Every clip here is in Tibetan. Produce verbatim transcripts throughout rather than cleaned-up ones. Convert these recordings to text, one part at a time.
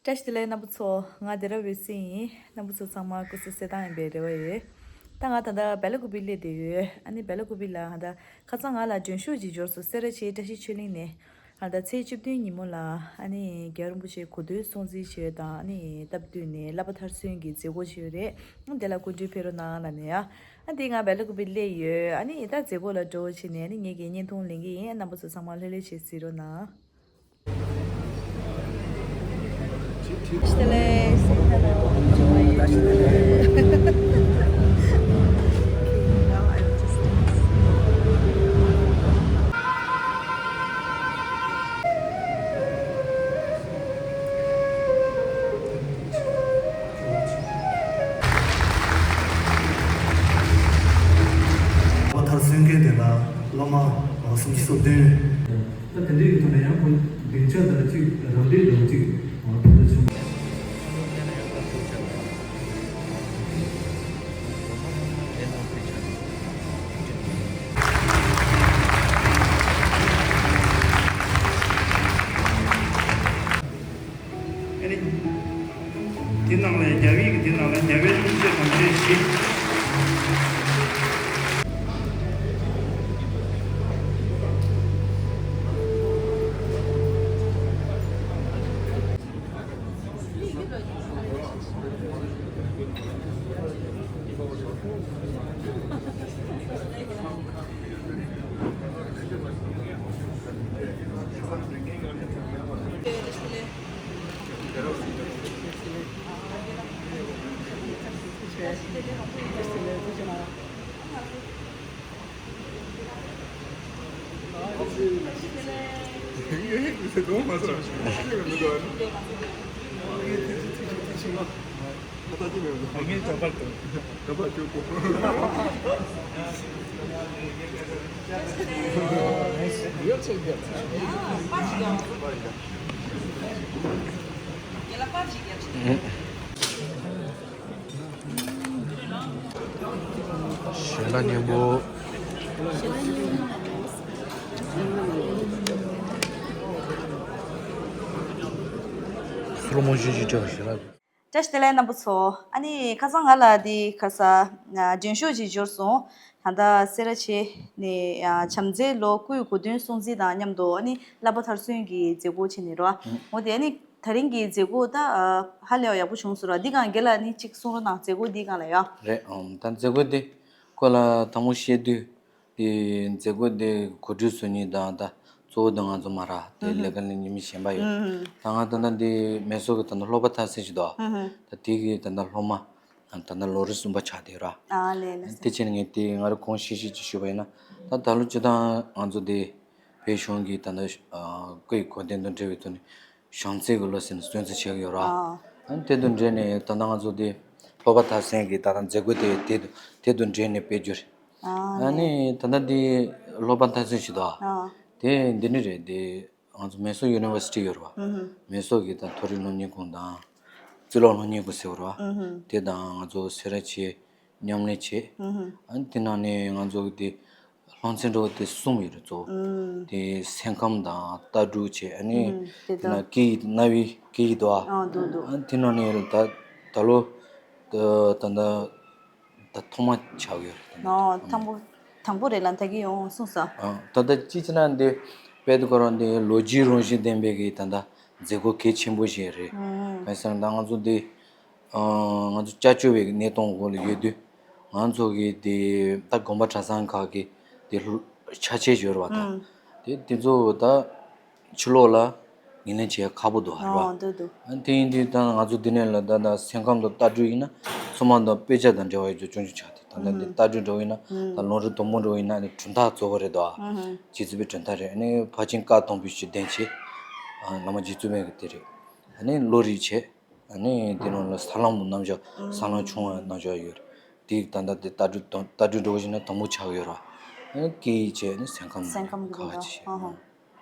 བཀྲ་ཤིས་བདེ་ལེགས་རྣམ་པ་ཚོ། ང་སྡེ་ར་འོད་ཟེར་ཡིན། རྣམ་པ་ཚོ་ཚང་མ་སྐུ་གཟུགས་གསལ་ཐང་ཡིན་པའི་རེ་བ་ཡོད། ད་ང་ད་ལྟ་སྦེ་ལ་ཀུ་པི་སླེབས་བསྡད་ཡོད། ཨ་ནི་སྦེ་ལ་ཀུ་པི་ལ་ད་ཁ་སང་ང་ལ་མགྲོན་ཤོག་ཅིག་འབྱོར་སོང་། སེ་ར་བྱེས་བཀྲ་ཤིས་ཆོས་གླིང་ནས། ད་ལྟ་ཚེས་བཅུ་བདུན་ཉིན་མོ་ལ་ཨ་ནི་རྒྱལ་བ་རིན་པོ་ཆེ་གོ་སྟོན་སྲུང་བརྩི་བྱས་ཡོད་དང་། ཨ་ནི་སྟབས་བསྟུན་ནས་བསླབ་པ་མཐར་སོན་གྱི་མཛད་སྒོ་ཅིག་ཡོད་རེད། དེ་ལ་སྐུ་མགྲོན་ཕེབས་རོགས་གནང་ལབ་ནས་ཡ། ཨ་འདི་ང་སྦེ་ལ་ཀུ་པི་སླེབས་ཡོད། ཨ་ནི་ད་མཛད་སྒོ་ལ་འགྲོ་བྱས་ནས་ཨ་ནི་ངེད་ཀྱིས་བརྙན་ཐུང་ལེན་གྱི་ཡིན། རྣམ་པ་ཚོ་ཚང་མ་ལྷོད་ལྷོད་བྱས་གཟིགས་རོགས་གནང་། བ་མཐར་སོན་མཁན་དེ་ལ་སློབ་མ་སུམ་ཅུ་སོ་བདུན། ད་དེ་འདྲའི་ཐོག་ནས་ཡང་ཁོ་སྡིངས་ཆ་དང་གཅིག་རང་འདྲའི་འདྲ་བོ་གཅིག་ཐོན་པ་བྱུང་། ཨ་ནི། དེ་ནང་ལ་རྒྱ་བོད་ཀྱི་དེ་ནང་ལ་རྒྱ་བོད་གླུ་གཞས་གྲོང་ཁྱེར་བཞི། ཞལ་ལག་སྙན་པོ། སོ་ལོ་མོན་ཞིག་ཅིག་སྤྲད་པ་ཞལ་ལག། བཀྲ་ཤིས་བདེ་ལེགས་རྣམ་པ་ཚོ། ཨ་ནི་ཁ་སང་ང་ལ་འདི་ཁ་ས་མགྲོན་ཤོག་ཅིག་འབྱོར་སོང་། ད་ལྟ་སེ་ར་བྱེས་ནས་བྱམས་མཛད་ལོ་སྐུའི་གོ་སྟོན་སྲུང་བརྩི་དང་མཉམ་དུ་ཨ་ནི་བསླབ་པ་མཐར་སོན་གྱི་མཛད་སྒོ་བྱས་ནས་རོ། འོ་དེ་ཨ་ནི་ད་རིང་གི་མཛད་སྒོ་ད་ཧ་ལས་པ་ཡག་པོ་བྱུང་སོང་ར། འདི་སྒང་རྒན་ལགས་ནི་གཅིག་གསུང་རོགས་གནང་། མཛད་སྒོ་འདི་སྒང་ལ་ཡ། རེད། ཨམ། ད་མཛད་སྒོ་འདི་སྐོར་ལ་དང་པོ་བཤད་དུས། དེ་མཛད་སྒོ་དེ་གོ་སྒྲིག་ཟེར་མཁན་དང་ད་གཙོ་བོ་དེ་ང་ཚོ་མ་ར་དེ་ལས་ཀ་ལས་མཁན་མི་གཞན་པ་ཡོད། ད་ང་ད་ལྟ་འདི་མེ་སོར་གྱི་ད་ལྟ་སློབ་པ་མཐར་སོན་ཞིག་འདུག་ད་དེ་གི་ད་ལྟ་སློབ་མ་ད་ལྟ་ལོ་རིམ་གསུམ་པ་ཆགས་བསྡད་ར། ཨ་ལས་ལས། དེ་བྱས་ནས་ངས་དེ་ང་རང་གོང་བཤད་བཤད་ཅིག་ཞུས་པ་ཡིན་ན། ད་ད་ལོ་སྤྱིར་བཏང་ང་ཚོ་དེ་བོད་གཞུང་གི་ད་ལྟ་སྐུའི་གོ་སྟོན་དང་འབྲེལ་བའི་ཐོག་ནས། བྱམས་བརྩེ་གི་ལོ་ཟེར་ནས་སྲུང་བརྩི་བྱེད་ཀྱི་ཡོད་ར། ཨ་ནི་དེ་དང་འབྲེལ་ནས་ད་ལྟ་ང་ཚོ་དེ་སློབ་པ་མཐར་སོན་གྱི་ད་ལྟ་མཛད་སྒོ་དེ་དེ་དང་དེ་དང་འབྲེལ་ནས་སྤེལ་རྒྱུ་རེད། ཨ་ནི་ད་ལྟ་འདི་སློབ་པ་མཐར་སོན་ཞིག་འདུག་ཨ། དེ་འདི་ནི་རེད། དེ་ང་ཚོ་མེ་སོར་ཡུ་ནི་ཝར་སི་ཊི་ཡོད་ར་བ། མེ་སོར་གྱི་ད་མཐོ་རིམ་སློབ་གཉེར་ཁང་དང་། རྩིས་སློབ་སློབ་གཉེར་ཁང་ཟེར་བ་ར་བ། དེ་དང་ང་ཚོ་སེ་ར་བྱེས་མཉམ་ལས་བྱས། ཨ་ནི་དེ་ནང་ནས་ང་ཚོ་གི་དེ་སློབ་ཚན་འདྲ་བོ་དེ་གསུམ་ཡོད་རེད་གཙོ་བོ། དེ་སེམས་ཁམས་དང་ལྟ་གྲུབ་བྱས། ཨ་ནི་དེ་དེ་ནང་སྐད་ཡིག་རྣ་བའི་སྐད་ཡིག་འདུག་ཨ། ཨ་འདུག་འདུག་ཨ་ནི་དེ་ནང་ནས་ད་ད་ལོ་ད་ད་ད་ད་ཐོག་མ་ཆགས་ཡོད་རེད། ཨ་དང་པོ་དང་པོ་རེད་ལ། ད་གི་ཡོང་གསུངས་སོང་། ཨ་ད་ད་ཅི་ཅི་ན་འདི་དཔེ་དེ་ཁོ་རང་འདི་ལོ་རྒྱུས་རང་བཞིན་ལྡན་པའི་གི་ད་ད་མཛད་སྒོ་གལ་ཆེན་པོ་ཞིག་རེད། གང་ཡིན་ཟེར་ན་ད་ང་ཚོ་འདི། ང་ཚོ་སྐྱབས་བཅོལ་བའི་གནས་སྟངས་འོག་ལ་ཡོད་དུས། ང་ཚོ་གི་དེ་ད་དགོན་པ་གྲྭ་ཚང་ཁག་གི་དེ་ལྷོ་ཕྱག་ཆེན་ཡོད་རེད་བ་ད། དེ་དེ་ཚོ་ད་ཕྱི་ལོགས་ལ་ངོས་ལེན་བྱེད་ཡ་ཁག་པོ་འདུག་ཧ་རེད་བ། ཨ་འདུག་འདུག་ཨ་དེ་ཡིན་དུས་ད་ང་ཚོ་འདི་ནས་ལ་ད་ད་སེམས་ཁམས་དང་ལྟ་གྲུབ་ཡིན་ན་ཚང་མ་དང་དཔེ་ཆ་དང་འབྲེལ་བ་ཡོད་རྒྱུ་ཆུང་ཆུང་ཆགས་ཏེ། ད་ད་འདི་ལྟ་གྲུབ་འདྲ་བོ་ཡིན་ན་ད་ལུང་རིགས་དང་པོ་འདྲ་བོ་ཡིན་ན་ནི་གྲུབ་མཐའ་གཙོ་བོ་རེད་དོ། རྗེ་བཙུན་པའི་གྲུབ་མཐའ་རེད། ཨ་ནི་ཕར་ཕྱིན་བཀའ་དང་པོའི་ཞུ་ལྡན་བྱེད། བླ་མ་རྗེ་བཙུན་མའི་གི་དེ་རེད། ཨ་ནི་བློ་རིག་བྱེད། ཨ་ནི་དེ་ནང་ལ་ས་ལམ་རྣམ་གཞག་ས་ལམ་ཆུང་བ་རྣམ་གཞག་ཡོད་རེད། དེ་ད་ལྟ་དེ་ལྟ་གྲུབ་དང་ལྟ་གྲུབ་འདྲ་བོ་ཞིག་ན་དང་པོ་ཆགས་ཡོད་ར། ཨ་ནི་སྐད་ཡིག་བྱས་ནས་སེམས་ཁམས་སེམས་ཁམས་ཀྱི་ཁ་བ་ཅིག་བྱས། ཨ་ཧ།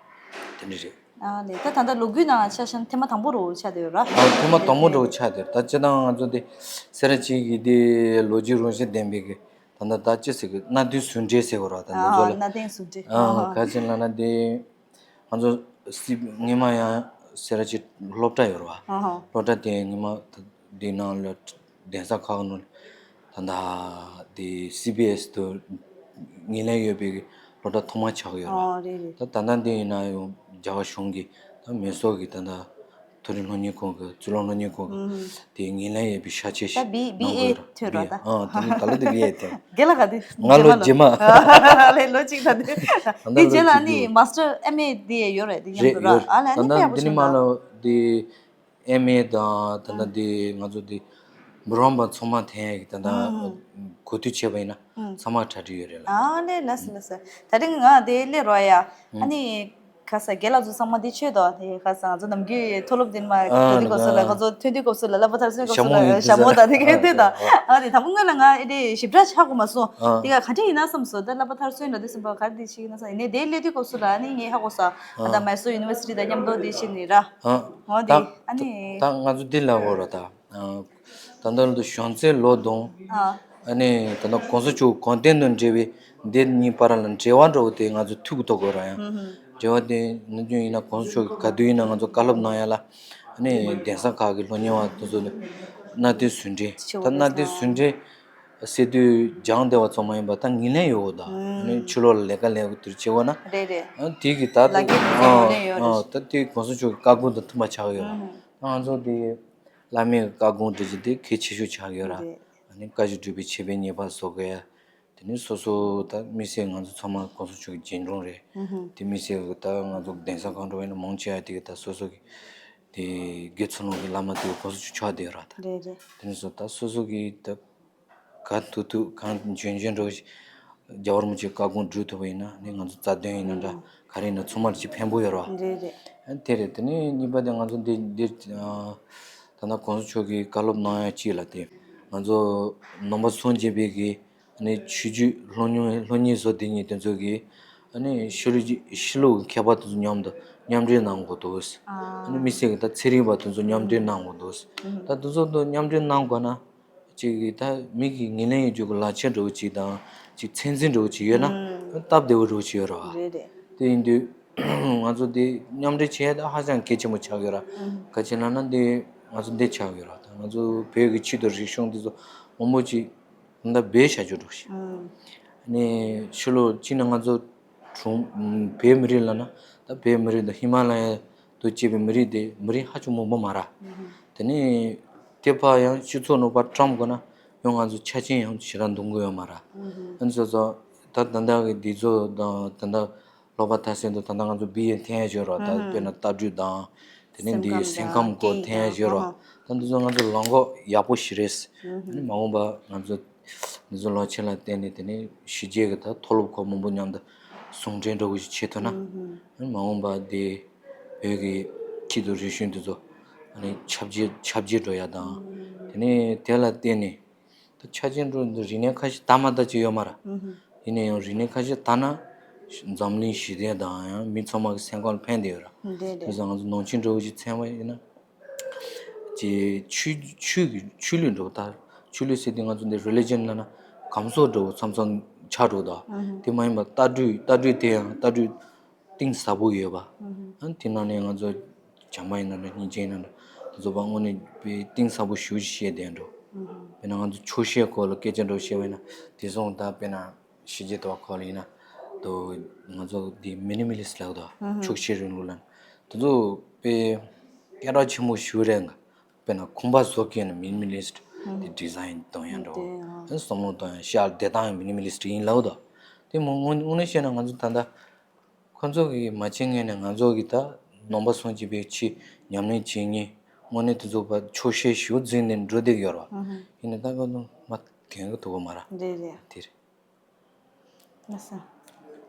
དེ་འདྲ་རེད། ཨ་ལས། ད་ད་ལྟ་ལོ་རྒྱུས་ནང་ཆ་བཞག་ན་ཐེངས་མ་དང་པོ་རུ་ཆགས་བསྡད་ཡོད་ར། ཨ་ཐེངས་མ་དང་པོ་རུ་ཆགས་བསྡད་ཡོད། ད་སྤྱིར་བཏང་ང་ཚོ་དེ་སེ་ར་བྱེས་ཀྱི་དེ་ལོ་རྒྱུས་རང་བཞིན་ལྡན་པའི་གི་ད་ལྟ་ད་ཅི་ཟེར་གི་གནའ་དེང་ཟུང་འབྲེལ་ཟེར་གོ་ར། ད་ང་ཚོ་ལ་ཨ་གནའ་དེང་ཟུང་འབྲེལ། ཨ་ག་ཅི་ལབ་ན་དེ། ང་ཚོ་སྲིད་སྔོན་མ་ཡང་ སེ་ར་བྱེས་སློབ་གྲྭ་ཡོད་རེད་བ། ཨ་ཧ། སློབ་གྲྭ་དེ་ངས་མ་འདི་ནང་ལ་གདན་ས་ཁག་ནང་ད་ལྟ་འདི་སི་བི་ཨེས་དུ་ངོས་ལེན་ཡོད་པའི་སློབ་གྲྭ་ཐོག་མ་ཆགས་ཡོད་རེད། ཨོ་རེད་རེད། ད་ད་ལྟ་འདི་ཡིན་ན་ཡང་རྒྱ་གར་གཞུང་གིས་ད་མེ་སོར་གྱི་ད་ལྟ་མཐོ་རིམ་སློབ་གཉེར་ཁང་གི་རྩིས་ལོ་སློབ་གཉེར་ཁང་གི་ཨུམ། དེ་ངོས་ལེན་ཡོད་པའི་ཤར་ཆེ་ད་ཞིག་བི་བི་ཨེ་ཐོན་ར་ད། ཨ་ད་ནི་ད་ལོ་དེ་བི་ཨེ་ཐོན། རྒན་ལགས་ག་དེ་ང་ལོ་རྗེས་མ། ལས་ལོ་གཅིག་ད་དེ། ད་ལྟ་དེ་རྗེས་ལ་ལོ་གཅིག་ནི་དུ་མ་སི་ཊར་ཨེམ་ཨེ་དེ་ཡོད་རེད་དེ་མཉམ་རེད་དུ་ར། ཡོད་ཨ་ལས་ད་ནི་ལྟ་དཔེ་ཡག་པོ་འདི་བྱུང་མ་ལ་ད། དེ་ཨེམ་ཨེ་དང་ད་ལྟ་ཨ་དེ་ང་ཚོ་དེ་འབུམ་རམས་པ་ཚང་མ་ཐོན་ཡག་གི་ད་ལྟ་ཨ་གོ་བསྡུར་བྱས་པ་ཡིན་ན་ཨ་ཚང་མ་གྲ་སྒྲིག་ཡོད་རེད་ལ། ཨ་ལས་ལགས་སོ་ལགས་སོ། ད་རིང་ང་དེ་སླེབས་རོགས་ཡ། ཨ་ཨ་ནི། ཁ་ས་རྒན་ལགས་ཚོ་ཚང་མ་འདི་ཆོས་དང་དེ་ཁ་ས་ང་ཚོ་ནམ་རྒྱུན་མཐོ་སློབ་འདི་མ་ཨ་འགྲོ་དུས་སྐབས་སུ་ལ་ཨ་ང་ཚོ་ཐོན་དུས་སྐབས་སུ་ལ་སློབ་མ་མཐར་སོན་སྐབས་སུ་ཞྭ་མོ་ལ་ཡོད་ཞྭ་མོ་དང་དེ་ག་དེ་དང་ཨ་ཨ་དེ་དང་པོ་སྔོན་ལ་ང་ཨེ་དེ་ཞིབ་ཕྲ་ཆགས་གོ་མ་སོང་། ཨ་དེ་ག་ག་འདྲ་ཡིན་ན་བསམ་སོང་། ད་སློབ་མ་མཐར་སོན་ལ་དེ་སེམས་པ་ག་རེ་དེ་ཞིག་ཡིན་ན་བསམ། ཡིན་ནའི་དེ་སླེབས་དུས་སྐབས་སུ་ལ་ཨ་ནི་ངས་ཧ་གོ་ས་ཨ་ད་མའི་སོར་ཡུ་ནི་ཝར་སི་ཊི་དང་མཉམ་དུ་དེ་ཕྱིན་ནི་ར། ཨ་འོ་དེ་ད་ཨ་ནི་ད་ང་ཚོ་འདི་ལ་འོ་ར་ད། ད་ལྟ་ལོ་གཞོན་ཚེ་ལོ་དང་། ཨ། ཨ་ནི་ད་ལྟ་གོང་ས་མཆོག་དགོངས་དོན་དང་འབྲེལ་བའི་འདི་གཉིས་བར་ལ་འབྲེལ་བ་འདྲ་བོ་དེ་ང་ཚོ་ཐུག་གི་ཐོག་གོ་ར་ཡང་། ཧུམ་ཧུམ། འབྲེལ་བ་དེ་ནམ་རྒྱུན་ཡིན་ན་གོང་ས་མཆོག་གིས་ག་དུས་ཡིན་ན་ང་ཚོ་བཀའ་སློབ་གནང་ཡ་ལ་ཨ་ནི་གདན་ས་ཁག་གི་སློབ་གཉེར་བ་དེ་ཚོ་ལ་གནའ་དེང་ཟུང་འབྲེལ་ད་གནའ་དེང་ཟུང་འབྲེལ་ཟེར་དུས་སྦྱངས་བསྡད་པ་ཚང་མ་ཡིན་པ་ད་ངོས་ལེན་ཡོད་གོ་ད། ཨ་ནི་ཕྱི་ལོགས་ལ་ལས་ཀ་ལས་དགོས་དུས་བྱེད་དགོས་ན། རེད་རེད། ཨ་དེ་གི་ད་ལག་ཁྱེར་དེ་ཚོ་ངོས་ལེན་ཡོད་རེད། ཨ་ད་དེ་གོང་ས་མཆོག་གི་བཀའ་དགོངས་དང་མཐུན་པ་ཆགས་ཡོད་ར། ཧུམ་ཧུམ། ང་ཚོ་དེ་བླ་མའི་བཀའ་དགོངས་འགྲེལ་བྱེད་དེ་གལ་ཆེ་ཤོས་ཆགས་ཡོད་ར། རེད། ཨ་ནི་བཀའ་བཞིན་སྒྲུབ་པའི་ཆེ་བའི་ཉེས་པ་བཟོ་དགོས་ཡ། དེ་ནི་སོ་སོ་ད་དམིགས་བསལ་ང་ཚོ་ཚང་མ་གོང་ས་མཆོག་གི་རྗེས་འབྲང་རེད། ཨུ་ཧུ། དེ་དམིགས་བསལ་གི་ད་ང་ཚོ་གདན་ས་གང་འགྲོ་བ་ཡིན་ན་མང་ཆེ་བ་དེ་གི་ད་སོ་སོ་གི་དེ་དགེ་ཚུལ་སློང་གི་བླ་མ་དེ་གོང་ས་མཆོག་ཆགས་བསྡད་ཡོད་ར་ད། རེད་རེད། དེ་ནི་སོ་ད་སོ་སོ་གི་ད་ག་ཐུབ་ཐུབ་གང་འཇོན་འཇོན་འགྲོ་ཞིག་རྒྱལ་བ་རིན་པོ་ཆེའི་བཀའ་དགོངས་སྒྲུབ་ཐུབ་པ་ཡིན་ན་ནི་ང་ཚོ་རྩ་དོན་ཡིན་ན་འདྲ་ཨུ། ག་རེ་ཡིན་ན་ཚང་མར་ཅིག་ཕན་པོ་ཡོད་ར་བ། རེད་རེད། དེ་རེད། དེ་ནས་གཉིས་པ་དེ་ང་ཚོ་འདི་འདིར་ད་ལྟ་གོང་ས་མཆོག་གིས་བཀའ་སློབ་གནང་ཡ་གཅིག་ལ་དེ་ང་ཚོ་ནང་པ་སངས་རྒྱས་པའི་གི་ནི་ཆོས་བརྒྱུད་སློབ་གཉེར་སློབ་གཉེར་བཟོ་དེ་ཉིད་དེ་ཚོ་གི་ཨ་ནི་ཤི་ལུགས་ཤི་ལུགས་མཁས་པ་དེ་ཚོ་མཉམ་དུ་མཉམ་འབྲེལ་གནང་དགོས་འདུག་ཨ་ནི་དམིགས་བསལ་གི་ད་ཚན་རིག་པ་དེ་ཚོ་མཉམ་འབྲེལ་གནང་དགོས་འདུག་ད་དེ་ཚོ་དང་མཉམ་འབྲེལ་གནང་དགོས་ན། ཅིག་གིས་ད་མི་གིས་ངོས་ལེན་ཡོད་རྒྱུ་གི་ལག་ཁྱེར་འདྲ་བོ་ཅིག་དང་ཅིག་ཚད་འཛིན་འདྲ་བོ་ཅིག་ཡོད་ན་ཨུམ། སྟབས་བདེ་བོ་འདྲ་བོ་ཅིག་ཡོད་རེད་བ། རེད་རེད། དེ་ཡིན་དུས་ང་ཚོ་དེ་མཉམ་འབྲེལ་བྱེད་ཡ་ད་ཧ་ཅང་གལ་ཆེན་པོ་ཆགས་ཡོད་ར། ཨུམ། ག་ཅི་ལབ་ན་དེ་ང་ཚོ་འདི་ཆགས་ཡོད་ར། ད་ང་ཚོ་བོད་ཀྱི་ཆོས་དང་རིག་གཞུང་དེ་ཚོ་མང་པོ་ཅིག་ད་སྦས་བཞག་རྒྱུ་འདྲ་བོ་ཞིག་ཨུམ། ནས་ཕྱི་ལོགས་གཅིག་ན་ང་ཚོ་གྲོང་བོད་མི་རིགས་ལབ་ན་ད་བོད་མི་རིགས་དང་ཧི་མ་ལ་ཡ་དུ་སྐྱེས་པའི་མི་རིགས་དེ་མི་རིགས་ཧ་ཅང་མང་པོ་མ་ར། ཨུམ། དེ་ནས་དེ་ཕར་ཡང་སྤྱི་ཚོགས་ནང་ཕར་བཀྲམ་དགོས་ན་ཡང་ང་ཚོ་ཆ་རྐྱེན་ཡང་ཞེ་དྲག་འདང་གི་ཡོད་མ་ར། ཨུམ། ཨ་ནི་སོ་སོ་ད་ད་ལྟ་གི་འདི་ཚོ་དང་ད་ལྟ་སློབ་པ་མཐར་སོན་དང་ད་ལྟ་ང་ཚོ་བི་ཨེ་ཐོན་ཡ་ཞིག་ཡོད་ར། ད་ཨུམ། དཔེར་ན་ལྟ་གྲུབ་དང་དེ་ནས་འདི་སེམས་ཁམས་སྐོར་ཐོན་ཡ་ཞིག་ཡོད་ར། ཨུམ། ད་འདི་ཚོ་ང་ཚོ་ལམ་ཁ་ཡག་པོ་ཞིག་རེད། ཨུམ། ཨ་ནི་མ་འོངས་པ་ང་ཚོ་འདི་ཚོ་ལག་ཁྱེར་ལ་བརྟེན་ནས་དེ་ནས་ཕྱི་རྒྱལ་གྱི་ད་མཐོ་སློབ་ཁག་མང་པོ་མཉམ་དུ་ཟུང་འབྲེལ་འདྲ་བོ་ཞིག་བྱེད་ཐུབ་ན། ཨུམ། ཨ་ནི་མ་འོངས་པ་དེ་བོད་ཀྱི་ཆོས་དང་རིག་གཞུང་འདི་ཚོ་ཨ་ནི་ཁྱབ་འགྱེད་ཁྱབ་འགྱེད་འགྲོ་ཡ་དང་། ཨུམ། དེ་ནས་དེ་ལ་བརྟེན་ནས་ད་ཆ་རྐྱེན་འདྲ་བོ་འདི་རིག་གནས་ཁ་ཤས་དར་མ་དར་ཅིག་ཡོད་མ་ར། ཨུམ། ཡིན་ན་ཡང་རིག་གནས་ཁ་ཤས་དར་ན་འཛམ་གླིང་ཞི་བདེ་དང་ཡང་མི་ཚང་མ་གི་སེམས་ཁམས་ལ་ཕན་བདེ་ཡོད་ར། རེད་རེད། དེ་ཚོ་ང་ཚོ་ནང་ཆོས་འདྲ་བོ་ཞིག་མཚོན་པ་ཡིན་ན། ཅེས་ཆོས་ཆོས་ཀྱི་ཆོས་ལུགས་འགྲོ་ད། ཆོས་ལུགས་ཟེར་དུས་ང་ཚོ་འདི་རི་ལི་ཇན་ལབ་ན་གོམས་སྲོལ་འགྲོ་མཚམས་མཚམས་ཆགས་འགྲོ་ད། ཨུ་ཧུ། དེ་མ་ཡིན་པ་ལྟ་གྲུབ་ལྟ་གྲུབ་དེ་ཡང་ལྟ་གྲུབ་གཏིང་ཟབ་པོ་ཡོད་པ། ཨུ་ཧུ། ཨ་དེ་ནང་ནས་ང་ཚོ་བྱམས་པ་ཡིན་ན་འདྲ་སྙིང་རྗེ་ཡིན་ན་འདྲ་དེ་ཚོ་པ་དངོས་གནས་དཔེ་གཏིང་ཟབ་པོ་ཞེ་པོ་ཅིག་བཤད་བསྡད་འགྲོ། ཨུ་ཧུ། དཔེར་ན་ང་ཚོ་ཆོག་ཤེས་སྐོར་ལ་སྐད་ཆ་འདྲ་བཤད་པ་ཡིན་ན་དེ་སོང་ད་དཔེར་ན། ཕྱི་རྒྱལ་དུ་བ་ཁོ་ལ་ཡིན་ན་དུ་ང་ཚོ་འདི་མི་ནི་མི་ལི་སི་ལབ་དོ། ཧུམ་ཧུམ། ཕྱོགས་ཞེན་རིང་ལུགས་ལ་དེ་ཚོ་དཔེ་སྐད་གྲགས་ཆེན་པོ་ཞིག་རེད་འགའ། དཔེར་ན་ཁང་པ་བཟོ་མཁན་ནི་མི་ནི་མི་ལི་སི་ཧུམ། དེ་ཌི་ཛ་ཡིན་གཏོང་ཡ་འགྲོ། དེ་ཨ། བསམ་བློ་གཏོང་ཡ་ཤར་བདེ་ཐང་ཡང་མི་ནི་མི་ལི་སི་ཡིན་ལབ་དོ། དེ་མོ་དངོས་དངོས་གནས་བཤད་ན་ང་ཚོ་ད་ལྟ་ཁོ་ཚོ་གིས་མ་བྱེད་ངེས་ནས་ང་ཚོ་གིས་ད་ནང་པ་སངས་རྒྱས་པའི་ཆོས་ཉམས་ལེན་བྱེད་ངེས་དངོས་གནས་དེ་ཚོ་པ་ཕྱོགས་ཞེན་ཞིག་འཛིན་ནས་འགྲོ་བསྡད་ཡོད་རེད་བ། ཧུམ་ཧུམ། ཡིན་ནས་ད་ཁོ་ཚོ་མ་གན་གི་ཐུག་གི་མ་ར། རེད་རེད། དེ་རེད། ལགས་སོ།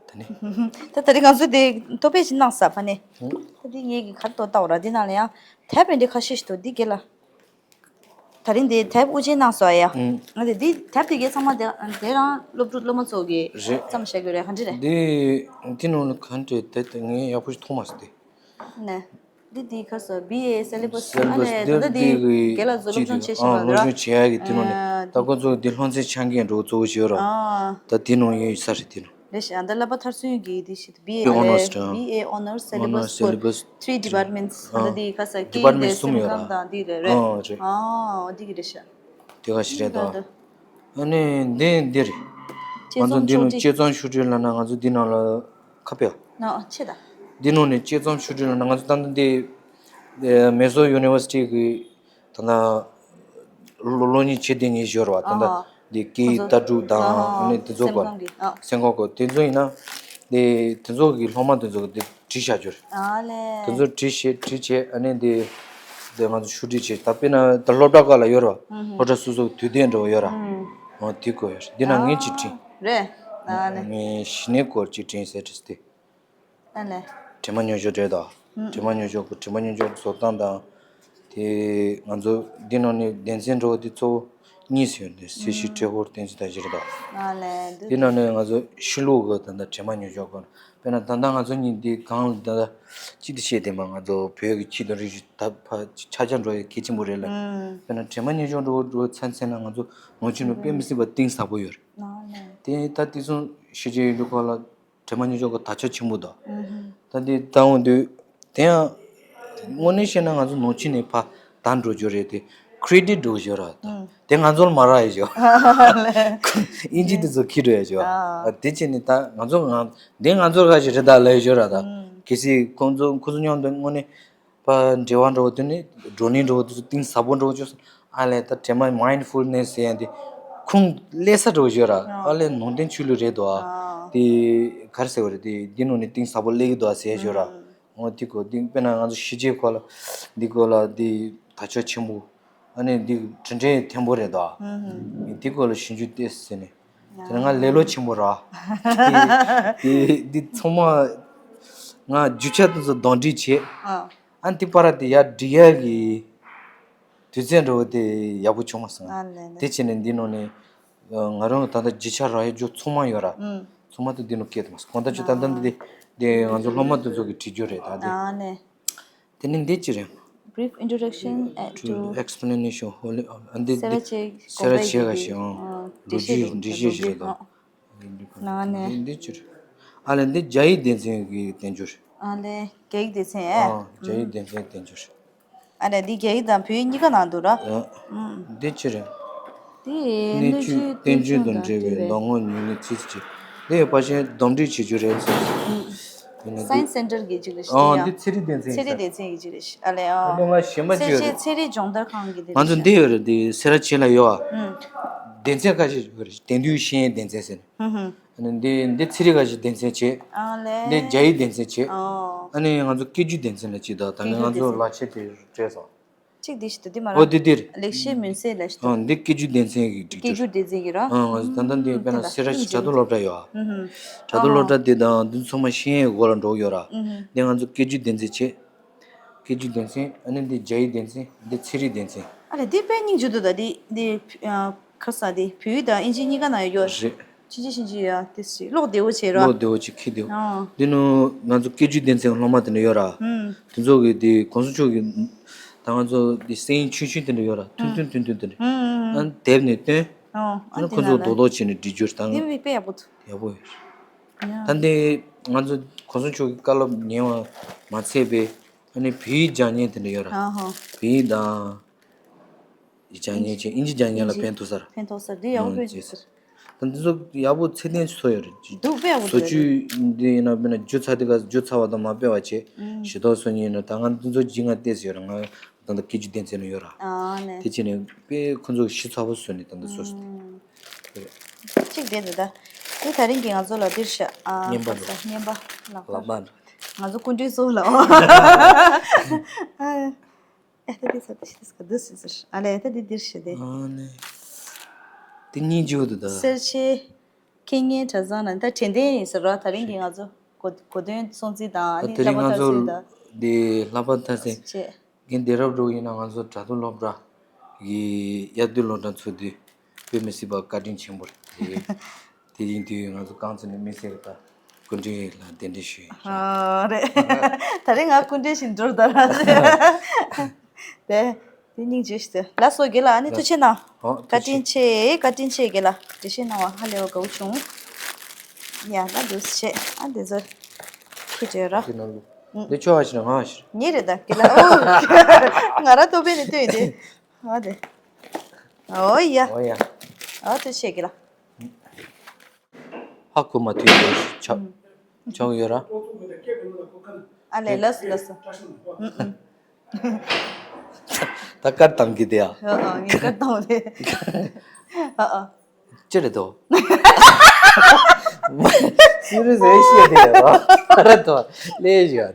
ད་ནི། ད་ད་རེས་ང་ཚོ་དེ་ཐོ་ཕད་ཅིག་གནང་ས་ཕ་ནས། ཧུམ། ད་དེ་ངེད་ཀྱི་གར་ཏོ་ལྟ་བ་ར་འདི་ནང་ལ་ཡང་དེབ་རེ་འདི་ཁ་ཤས་ཤིག་འདུག་འདི་དགེ་ལ། ད་རིང་འདི་དེབ་དབུ་འབྱེད་གནང་སོང་ཡ། ཧུམ། ང་དེ་འདི་དེབ་དེ་གའི་ཚང་མ་དེ་དེ་རང་སློབ་ཕྲུག་སློབ་མ་ཚོ་གི་རེད། བརྩམས་བཞག་གི་རེད་ག་འདྲ་རེད། འདི་འདི་ནང་ལ་ག་འདྲ་དེ་དེ་ངས་ཡག་པོ་ཞིག་མཐོང་མ་སོང་དེ། ནས། འདི་འདི་ག་རེ་ཟེར་བི་ཨེ་སེ་ལེ་བ་སི་ཨ་ནས་ད་ལྟ་འདི་དགེ་ལགས་ཚོ་སློབ་སྦྱོང་བྱེད་བཞིན་པ་རེད། སློབ་སྦྱོང་བྱེད་ཡག་གི་དེ་ནང་ནས་ད་ཁོ་ཚོ་འདི་སློབ་ཚན་ཆ་མཁན་འགྲོ་གཙོ་བོ་ཞིག་ཡོད་ར། ཨ། ད་དེ་ནང་ཡོད་ས་རེད་དེ་ནང་། རེད་ཤག་ཨ་ད་བསླབ་པ་མཐར་སོན་གྱི་དེ་ཞིག་བི་ཨེ་ཨོ་ནར་སི་དང་བི་ཨེ་ཨོ་ནར་སི་སི་ལེ་བྷ་སི་ལེ་བྷ་སི་ཐི་རི་ཌི་པཱར་ཊི་མེན་ཊི་ཨ་ད་དེ་ཁ་ས་ཌི་པཱར་ཊི་མེན་ཊི་གསུམ་ཡོད་ར། སེམས་ཁམས་དང་དེ་རེད་རེད། ཨ་རེད། ཨ་འོ་དེ་གི་རེད་ཤག་དེ་ག་ཞིག་རེད་ད། ཨ་ནི་འདི་འདི་རེད། ང་ཚོ་འདི་ནང་དཔྱད་རྩོམ་ཕྱོགས་སྒྲིག་ལབ་ན་ང་ཚོ་འདི་ནང་ལ་ཁ་ཕྱེ། ཨ་ཆེ་ད། འདི་ནང་ནས་དཔྱད་རྩོམ་ཕྱོགས་སྒྲིག་ལབ་ན་ང་ཚོ་ད་ལྟ་འདི་མེ་སོ་ཡུ་ནི་ཝར་སི་ཊི་གི་ད་ལྟ་སློབ་སློབ་གཉེར་བྱེད་བསྡད་མཁན་ཞིག་ཡོད་རེད་བ། ད་ལྟ་ཨ་འདི་སྐད་ཡིག་ཁོ་ཚོ་ལྟ་གྲུབ་དང་ཨ་ཨ་ནི་དེ་ཚོ་སེམས་སྐོར་ཁམས་ཀྱི་ཨ་སེམས་ཁམས་སྐོར་དེ་ཚོ་ཡིན་ན་དེ་དེ་ཚོ་གི་སློབ་མ་དེ་ཚོ་གི་དེ་བྲིས་བཞག་རྒྱུ་རེད། ཨ་ལས། དེ་ཚོ་བྲིས་བྱས་བྲིས་བྱས་ཨ་ནི་དེ་དེ་ང་ཚོ་ཕྱོགས་སྒྲིག་བྱས། ད་དཔེར་ན་ད་སློབ་གྲྭ་ཁག་ལ་ཡོད་རེད་བ། ཨ་སློབ་གྲྭ་སོ་སོ་གི་དུས་དེབ་འདྲ་བོ་ཡོད་རེད། ཨ་འོ་དེ་སྐོར་ཡོད་རེད། འདི་ན་ངས་ཅིག་བྲིས། རེད། ཨ་ལས། ངས་གཞི་ནས་སྐོར་ཅིག་བྲིས་ཟེར་བྲིས་ཏེ། ཨ་ལས། དྲི་མ་ཉུང་ཤོས་རེད་དོ། ཨུམ། དྲི་མ་ཉུང་ཤོས་ཀྱི་དྲི་མ་ཉུང་ཤོས་བཟོ་སྟངས་དང་། དེ་ང་ཚོ་འདི་ནང་ནས་སྡེ་ཚན་འགྲོ་བ་དེ་གཙོ་བོ་གཉིས་ཡོད་འདི་གསལ་བཤད་ཨུམ། འཕྲོད་ཧོར་བསྟན་འཛིན་དང་བཞི་རེད་དོ། ཨ་ལས་འདི། འདི་ནང་ནས་ང་ཚོ་ཤི་ལུགས་ཀྱི་ད་ལྟ་དྲི་མ་ཉུང་ཤོས་སྐོར། དཔེར་ན་ད་ལྟ་ང་ཚོ་གཉིས་འདི་གང་ལ་ད་ལྟ་གཅིག་ཏུ་བཤད་དེ་མ་ང་ཚོ་བོད་ཀྱི་ཁྱི་དང་རིགས་ཞུ་ད་ཕ་ཆ་ཆ་འགྲོ་ཡ་གལ་ཆེན་པོ་རེད་ལ། ཨུམ། དཔེར་ན་དྲི་མ་ཉུང་ཤོས་འགྲོ་འགྲོ་ཚན་ཚན་ན་ང་ཚོ་ནང་ཆོས་ནང་དཔེ་མི་སྲིད་པ་གཏིང་ཟབ་པོ་ཡོད་རེད། ཨ་ལས། དེ་ད་དེ་ཚོ་ཤེས་བྱ་ཡིན་འགྲོ་ཁོ་ལ། དྲི་མ་ཉུང་ཤོས་ཀྱི་དར་ཁྱབ་ཆེན་པོ་དང་། ཨུ་ཧུ། ད་འདི་ལྟ་འོང་དུས། དེ་ཡང་། དངོས་གནས་བཤད་ན་ང་ཚོ་ནང་ཆོས་ནས་ཕར་དར་འགྲོ་རྒྱུ་རེད་དེ། ཁི་རེ་ཌིཊ་འགྲོ་རྒྱུ་ར་ད། ཨུ། དེ་ང་ཚོར་མ་རག་ཡ་ཞོ། ཨིན་ཇི་དེ་ཚོ་ཁྱི་འགྲོ་ཡ་ཞོ། ཨ། ཨ་དེ་བྱས་ནས་ད་ང་ཚོ་ང་། དེ་ང་ཚོར་ག་ཞིག་རེད་ད་ལབ་ཡ་ཞོ་ར་ད། ཨུ། གལ་སྲིད་ཁོང་ཚོ་ཁོ་ཚོ་མཉམ་དུ་དངོས་གནས། པ་འབྲེལ་བ་འགྲོ་བ་དེ་ནི་བགྲོ་གླེང་འགྲོ་བ་དེ་ཚོ་གཏིང་ཟབ་པོ་འགྲོ་བ་བཅོས་སོང་། ཨ་ལས་ད་དྲི་མ་མའིན་ཌི་ཕུལ་ནེ་སི་ཟེར་ཡ་དེ་ཁུངས་སླེབས་ས་འགྲོ་བ་བཅོས་ར། ཨ་ལས་ནང་བསྟན་ཆོས་ལུགས་རེད་དོ། ཨ་དེ་ག་རེ་ཟེར་བ་རེད་དེ་འདི་ནང་ནས་གཏིང་ཟབ་པོ་སླེབས་ཀྱི་འདུག་ཟེར་བཅོས་ར། ཨོ་དེ་གོ་འདི་དཔེར་ན་ང་ཚོ་ཤེས་བྱའི་སྐོར་ལ་འདི་སྐོར་ལ་འདི་དར་ཁྱབ་ཆེན་པོ། ཨ་ནི་འདི་དྲི་འདྲའི་ཐེན་པོ་རེད་དོ། འདི་སྐོར་ལ་ཞིབ་འཇུག་ཏེ་ཟེར་ནས། དེ་ནས་ང་ལེ་ལོ་ཆེན་པོ་ར། དེ་དེ་འདི་ཚང་མ་ང་རྒྱུ་ཆ་དེ་ཚོ་གདོན་འདྲེ་བྱས། ཨ། ཨ་འདི་པར་དེ་ཡར་སྒྲིག་ཡག་གི་དུས་ཚོད་འགྲོ་བ་དེ་ཡག་པོ་བྱུང་མ་སོང་། ཨ་ལས་ལས། དེ་བྱས་ནས་འདི་ནང་ནས་ང་རང་ད་ལྟ་རྒྱུ་ཆ་རག་ཡག་རྒྱུ་ཚང་མ་ཡོད་ར། ཨུམ། ཚང་མ་དེ་འདི་ནང་སྐད་དུ་མ་སོང་། གང་ལྟར་ཆུ་ད་ལྟ་འདི་དེ་དེ་ང་ཚོ་སློབ་མ་དེ་ཚོ་གི་བྲིས་རྒྱུ་རེད་ད་དེ། ཨ་ལས། དེ་ནི་འདི་ཅི་རེད། Brief introduction to explanation holy and the སེ་ར་བྱེས་སེ་ར་བྱེས་ག་ཞིག་ཨང་ལོ་རྒྱུས་འགྲེལ་བཤད་ཞིག་རེད་དོ། ནང་ནས་འདི་ཅི་རེད། ཨ་ལས་འདི་རྒྱ་ཡིག་སྡེ་ཚན་གྱི་བསྟན་འགྱུར། ཨ་ལས་རྒྱ་ཡིག་སྡེ་ཚན་ཨེ། ཨ་རྒྱ་ཡིག་སྡེ་ཚན་བསྟན་འགྱུར། ཨ་ལས་འདི་རྒྱ་ཡིག་དང་བོད་ཡིག་གཉིས་ཀ་ནང་འདུག་ར། འདི་ཅི་རེད། དེ་གནས་གནས་ཆུ་ཆུ་བསྟན་བསྟན་བཅོས་བཅོས་དང་དང་འབྲེལ་བའི་འབྲེལ་བའི་ལོ་ངོ་ཉུང་ནི་ཚིག་ཅིག་དེ་ཡི་ཕ་ཆེན་སྡོམ་སྒྲིག་བྱེད་རྒྱུ་རེད་ཟེར། ཨུམ། དེ་ནི་Science Center གི་ཅིག་རེད་ཨ་ཤག་འདི་ཡ། ཚེ་རིང་སྡེ་ཚན་ཚེ་རིང་ཟེར། སྡེ་ཚན་གི་ཅིག་རེད་ཤག་ཨ་ལས་ཨ། ཨ་ནི་ང་གཞན་པ་ཅིག་ཚེ་ཡོད་རེད། ཚེ་རིང་སྦྱོང་བརྡར་ཁང་གི་དེ་ང་རེད་ཚོ་ཤག་འདི་ཡོད་རེད་འདི་སེ་ར་བྱེས་ལ་ཡོད་ཨ། ཨུམ། སྡེ་ཚན་ཁ་ཤས་ཡོད་རེད་དེང་དུས་ཤེས་ཡོན་སྡེ་ཚན་ཟེར་ནས། ཨུམ་ཧུམ། ཨ་ནི་འདི་འདི་ཚེ་རིང་ཁ་ཤས་སྡེ་ཚན་བྱས། ཨ་ལས། འདི་རྒྱ་ཡིག་སྡེ་ཚན་བྱས། ཨོ། ཨ་ནི་ང་ཚོ་སྐད་སྒྱུར་སྡེ་ཚན་ལ་ཅིག་དང་ད་ནི་ང་ཚོ་སྐད་སྒྱུར་སྡེ་ཚན་ལག་ཁྱེར་དེ་སྤྲད་སོང་། གཅིག་འདི་ཞིག་ཏུ་འདི་མ་ཨོ་རེད། འདི་འདིར། ལེགས་བཤད་མུན་སེལ་ལ་ཞིག་ཏུ། ཨོ་འདི་སྐད་སྒྱུར་སྡེ་ཚན་གྱི་སྒྲིག་སྐད་སྦྱོར། སྒྱུར་སྡེ་ཚན་གྱི་ར། ཨོ་ང་ཚོ་ད་ལྟ་འདི་དཔེར་ན་སེ་ར་བྱེས་དྲ་ཐོག་སློབ་གྲྭ་ཡོད་ཨ། ཨུ་ཧུ། དྲ་ཐོག་སློབ་གྲྭ་འདི་དང་འདི་ཚང་མ་ཤེས་ཡོན་སྐོར་ལ་འགྲོ་གི་ཡོད་ར། ཨུ་ཧུ། འདི་ང་ཚོ་སྐད་སྒྱུར་སྡེ་ཚན་བྱས། སྐད་སྒྱུར་སྡེ་ཚན་ཨ་ནི་འདི་རྒྱ་ཡིག་སྡེ་ཚན་འདི་ཚེ་རིང་སྡེ་ཚན། ཨ་ལས་འདི་དཔེ་སྙིང་རྗེ་འདུག་ད་འདི་འདི་ཁ་ས་འདི་བོད་ཡིག་དང་ཨིན་ཇི་གཉིས་ཀ་ནང་ཡོད་ཡོད་ར། རེད། ཕྱིན་ཆད་ཕྱིན་ཆད་ཡ་དེ་སྲིད་ཀློག་བདེ་བོ་བྱེད་ར། ཀློག་བདེ་བོ་ཅིག་ཁྱེར་བདེ་བོ། ཨ། འདི་ནི་ང་ཚོ་སྐད་སྒྱུར་སྡེ་ཚན་སློབ་མ་དེ་འདྲ་ཡོད་ར། ཨུམ། དེ་ཚོ་གི་དེ་གོང་ས་མཆོག་གི་ད་ང་ཚོ་དེ་སེམས་ཆུང་ཆུང་དེ་འདྲ་ཡོད་ར། ཐུང་ཐུང་ཐུང་ཐུང་དེ་འདྲ། ཨུམ་ཨུམ་ཨུམ། ཨ་ནི་དེབ་ནས་བཏོན། ཨོ། ཨ་ཨ་ནི་ཁོ་ཚོ་རྡོག་རྡོག་བྱས་ནས་འབྲི་རྒྱུ་རེད་ད། འདི་དཔེ་ཡག་པོ་འདུག་ཡག་པོ་ཡོད་རེད། ཡ། ད་འདི་ང་ཚོ་གོང་ས་མཆོག་གི་བཀའ་སློབ་ཉན་པ་མ་ཚད་པའི་ཨ་ནི་བོད་ཡིག་སྦྱང་མཁན་དེ་འདྲ་ཡོད་ར། ཨ་ཧོ། བོད་ཡིག་དང་། སྦྱང་མཁན་བྱས་ཨིན་ཇི་སྦྱང་མཁན་ལ་ཕན་ཐོགས་ས་རེད། ཕན་ཐོགས་ས་རེད། འདི་ཡག་པོ་ཨང་། ཕན་ཐོགས་ས་རེད། ད་འདི་ཚོ་ཡག་པོ་ཚད་ལྡན་ཚོ་ཡོད་རེད། འདུག་དཔེ་ཡག་པོ་ཚོ་ཚོད་ཚོད། ཅུས་འདི་ཡིན་ན་དཔེར་ན་རྒྱུ་ཚ་དེ་ག་རྒྱུ་ཚ་བ་དང་མ་སྤེལ་བ་བྱས། ཨང་། ཞེ་ཐོག་སོ་གཉིས་ཡིན་ན་ད་ང་འདི་ཚོ་ཇི་ང་བལྟས་ཟེར་ཡོད་ར། ང་ད་ལྟ་སྐད་སྒྱུར་སྡེ་ཚན་ནང་ཡོད་ར། ཨ་ནས། དེ་བྱས་ནས་དཔེ་ཁོ་ཚོ་ཞིབ་ཚགས་པོ་བཟོས་ནས་ད་ལྟ་བཟོས་སོང་། ཨང་། གཅིག་དེ་འདི་ད། དེ་ད་རིང་གི་ང་ཚོ་ལ་འདིར་ཤ་ཨ། བརྙན་པར་ཁ་ས་བརྙན་པར་ལག་པ། ལག་པ་འགྲོ། ང་ཚོ་སྐུ་མགྲོན་ཚོ་ལ། ཨ། ཨེ་ད་འདི་ས་ད་ཤི་ཏི་སྐ་འདི་སི་ཟེར། ཨ་ལས་ད་འདི་འདིར་ཤི་དེ། ཨ་ནི། དེ་གཉིས་འཇུ་དུ་ད། སེར་ཆེ། ཁེ་ངན་གྲྭ་ཚང་ན་ད་དྲན་རྟེན་ཡིན་ཟེར་ར། ད་རིང་གི་ང་ཚོ་གོ་གོ་སྟོན་སྲུང་བརྩི་དང་ཨ་ནི་ད་བསླབ་དེ་རིང་པ་ང་མཐར་ཚོ་སོན་དང་། དེ་བསླབ་པ་མཐར་སོན། ཆེ། ངས་འདི་རབས་འགྲོ་ཡིན་ན་ང་ཚོ་དྲ་ཐོག་སློབ་གྲྭ་གི་དབྱར་དུས་སློབ་གྲྭ་ཚུགས་དུས་དཔེ་མི་སྲིད་པ་བཀའ་དྲིན་ཆེན་པོ་རེད། དེ་ཡིན་དུས་ང་ཚོ་རྐང་ཚུགས་ནས་དམིགས་བསལ་གྱི་ད་སྐུ་མགྲོན་ལ་གདན་འདྲེན་ཞུ་ཡིན། ཨ་རེད། ད་རེས་ང་སྐུ་མགྲོན་ཞིག་འགྲོ་ད་ར། དེ་དེ་སྙིང་རྗེ་ཞིག་ལ་སོ་དགེ་ལ་ཨ་ནི་ཐུགས་ཆེ་གནང་། ཨོ་བཀའ་དྲིན་ཆེ་བཀའ་དྲིན་ཆེ་དགེ་ལ་འགྲེལ་བཤད་གནང་བ་ཧ་ལས་པ་དགའ་བོ་བྱུང་། ཡ་ད་འདུག་བྱས། ཨ་འདི་ཚོ་ཁུ་བྱས་ར། འདི་ནང་དུ། འདི་ཁྱོད་ཨ་ཞིག་ང་ཨ་ཞིག་ངའི་རེད་ད་གི་ལ། ཨོ། ང་ར་ཏོ་པེ་ནི་ཏོ་ཡིན་ཏེ། ཨ་དེ། ཨོ་ཡ། ཨོ་ཡ། ཨ་ཏོ་བྱས་གི་ལ། ཧ་གོ་མ་ཐུབ་ཡོད་ཆགས་ཆགས་ཡོད་ར། ཨ་ལས་ལགས་སོ་ལགས་སོ། ད་དཀར་བཏང་གི་དེ་ཡ། ཨ་ཨ་ངས་དཀར་བཏང་བ་དེ། ཨ་ཨ། ཅི་རེད་དོ། སུ་རེད་ཟེར་ཤེས་དེ་ཡ་ར། ཨ་ར་དོ། ལས་ཡ།